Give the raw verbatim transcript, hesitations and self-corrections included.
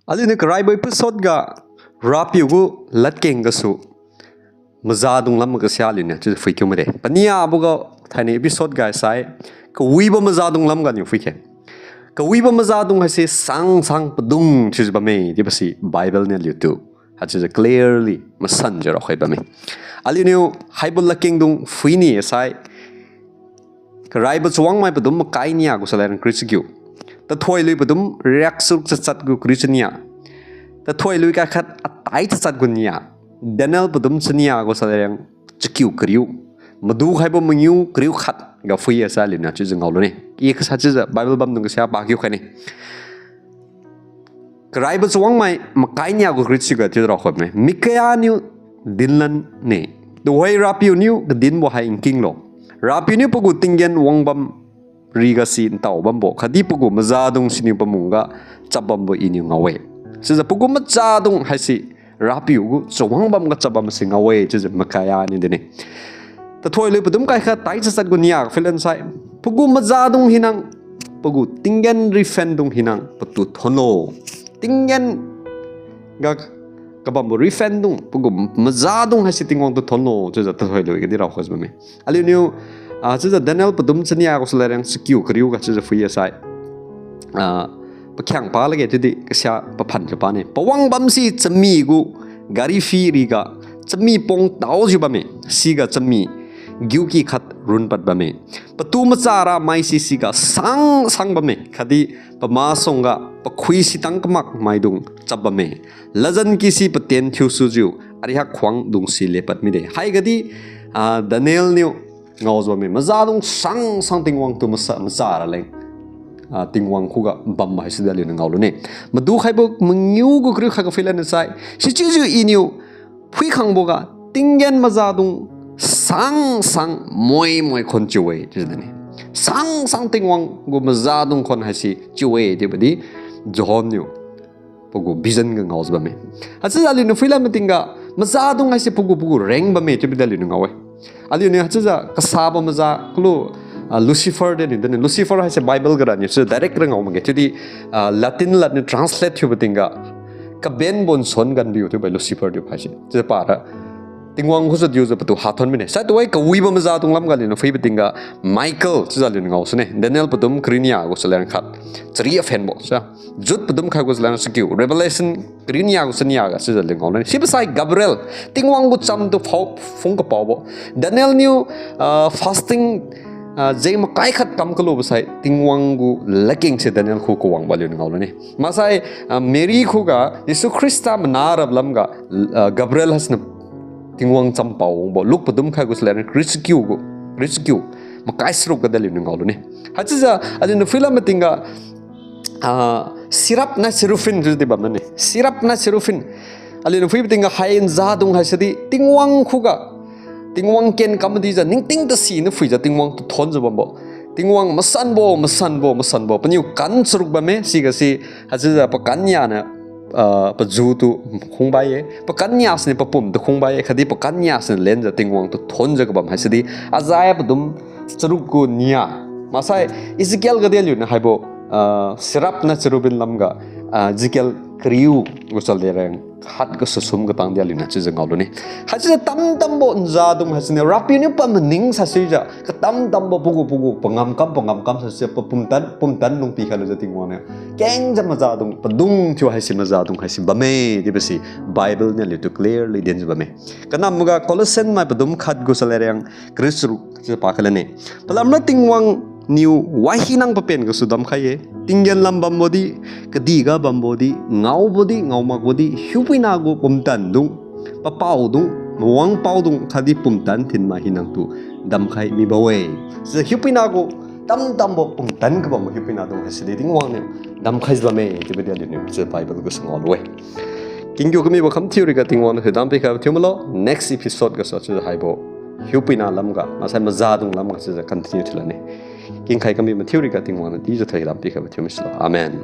Aliuniu karaibo episode ga Rapiu gu ladkeng gasu mazadung lam ga sia aliuniu chiujiu phuikiu mide. Paniaboga thainai episode ga sai kawibo mazadung lam ganiu phuikhe. Kawibo mazadung haise sang sang padung chiujiu bamme chiubo si Bible niu aliutu haichiujiu clearly masanjiu raokhai bamme. Aliuniu haibo ladkengdung phuini sai karaibo chawangmai padum makai nia gu salairang kariu chakiu. Tathoi lui padum riak charuk chachat gu kariu chania. Tathoi lui kaikhat atai chachat gu nia. Daniel padum chania gu salairang chakiu kariu. Madu khaibo mangiu kariu khat ga phuiya sai aliuniu chiujiu ngaolune. I kasa chiujiu Bible bamdung kasia pakiu khaine. Karaibo chawangmai makai nia gu kariu chakiu ga chiujiu raokhai bamme. Micaiah niu dinlan ne. Tuhoi Rapiu niu kadinbo hai nkinglo. Rapiu niu pagu tinggen wangbam rigasi ntao bambo khatdi pagu mazadung siniu pamungga chap bambo Iniu ngao-e. Chiujiu pagu mazadung haise Rapiu gu chawangbam ga chap bamsi ngao-e chiujiu Micaiah niu dinne. Tathoi lui padum kaikhat tai chachat gu nia philan sai pagu mazadung hinang, pagu tinggen rifen dung hinang patu thonlo. Tinggen ga kabambo rifen dung, pagu mazadung haise Tingwang tu thonlo chiujiu tathoi lui gadi raokhaijiu bamme. Aliuniu, ah, chiujiu Daniel padum chania gu salairang chakiu kariu ga chiujiu phuiya sai, ah, pakhiangpa lakge chiudi kasia paphan jiu pane. Pawangbamsi chami gu gari phi riga chami pong taojiu bamme, siga chami giuki khat runpad bamme. Patu machara maise siga sang sang bamme khatdi pamasuangga pakhui sitang kamak maidung chap bamme. Ladjan kisi patien thiusujiu ariak khuang dungsi lepad mide. Haigadi, ah, Daniel niu ngaojiu bamme. Mazadung sang sang Tingwang tu masa macha raleng, ah, Tingwang khuga bam haisi aliuniu ngaolune. Madu khaibo mangiu gu kariu khat ga philan sai sichiujiu Iniu phuikhangboga tinggen mazadung sang sang moi moi khon chiu-e chiujiu dinne. Sang sang Tingwang gu mazadung khon haise chiu-e chiubo di John niu pagu vision ga ngaojiu bamme. Haichiujiu aliuniu phuilan matingga mazadung haise pagu pagu reng bamme chiubo di aliuniu ngao-e. Aliuniu haichiujiu kasabo maza kalu, ah, Lucifer diniu dinne. Lucifer haise Bible ga raniu chiu direct ra ngao makge chiudi, ah, Latin ladniu translate thiubo tingga kabenbo nsuan ganbiu thiubo Lucifer thiu haise chiujiu para Tingwang khujiu diujiu patu hathon mine. Saituhoi kawibo mazadung lamga aliuniu phuibo tingga Michael chiujiu aliuniu ngao sune. Daniel padum kariu nia gu salairang khat, chari aphenbo sa. Jude padum khat gu salairang chakiu. Revelation kariu nia gu chania ga chiujiu aliuniu ngaolune. Sibo sai Gabriel, Tingwang gu cham tu phao phung kapaobo. Daniel niu, ah, fasting, ah, jeng makai khat kam kalubo sai Tingwang gu ladkengse Daniel khu kawangbo aliuniu ngaolune. Maksai, ah, Mary khuga Jesu Khrista mana rap lamga, ah, Gabriel haisiniu Tingwang cham pao wangbo Luke padum khat gu salairang kariu chakiu gu, kariu chakiu, makai charuk ga di aliuniu ngaolune. Haichiujiu aliuniu phuilan matingga, ah, seraph nai seraphim chiudi bamlane. Seraph nai seraphim. Aliuniu phuibo tingga hai nzadung haisidi Tingwang khuga, Tingwang ken kam madijiu ningting tasi niu phuijiu Tingwang tu thonjiu bambo. Tingwang masanbo, masanbo, masanbo. Paniu kan charuk bamme, sigasi, haichiujiu pakan nianiu, ah, paju tu khungbai-e. Pakan nia siniu papum tu khungbai-e. Khatdi pakan nia siniu lenjiu Tingwang tu thonjiu kabam haisidi Isaiah padum charuk gu nia. Maksai Ezekiel ga di aliuniu haibo, ah, seraph nai seraphim lamga, ah, Ezekiel kariu gu salairang khat gasu sum katang di aliuniu chiujiu ngaolune. Haichiujiu tamtambo nzadung haisiniu Rapiu niu pamaning sasuijiu katamtambo pagu pagu pangamkam pangamkam sasuijiu papumtan pumtan lungpi khailujiu Tingwang niu kengjiu mazadung padung thiu haise mazadung haise bamme chiubo si Bible niu aliutu clearly dinjiu bamme. Kanamboga Colossian mai padum khat gu salairang kariu charuk chiujiu pakhailane. Palamra Tingwang niu wahina papen gasu damkhai-e. Tinggen lam bambo di, kadihga bambo di, ngaobo di, ngaomakbo di, hiupuina gu pumtan dung, papao dung, mawang pao dung khatdi pumtan thinmai hinatu damkhai mibo-e. Chiujiu hiupuina gu tamtambo pumtan kabambo hiupuina dung haisidi Tingwang niu damkhaijiu bamme chiubo di aliuniu chiujiu Bible gasu ngaolu-e. Kingkiu kamibo kham thiu riga Tingwang niu thoidam pikhaibo thiu milo, next episode gasu chiujiu haibo hiupuina lamga, maksai mazadung lamga chiujiu continue thiulane. Kingkhai kami mathiu riga Tingwang niu dijiu thoidam pikhaibo thiu misilo. Amen.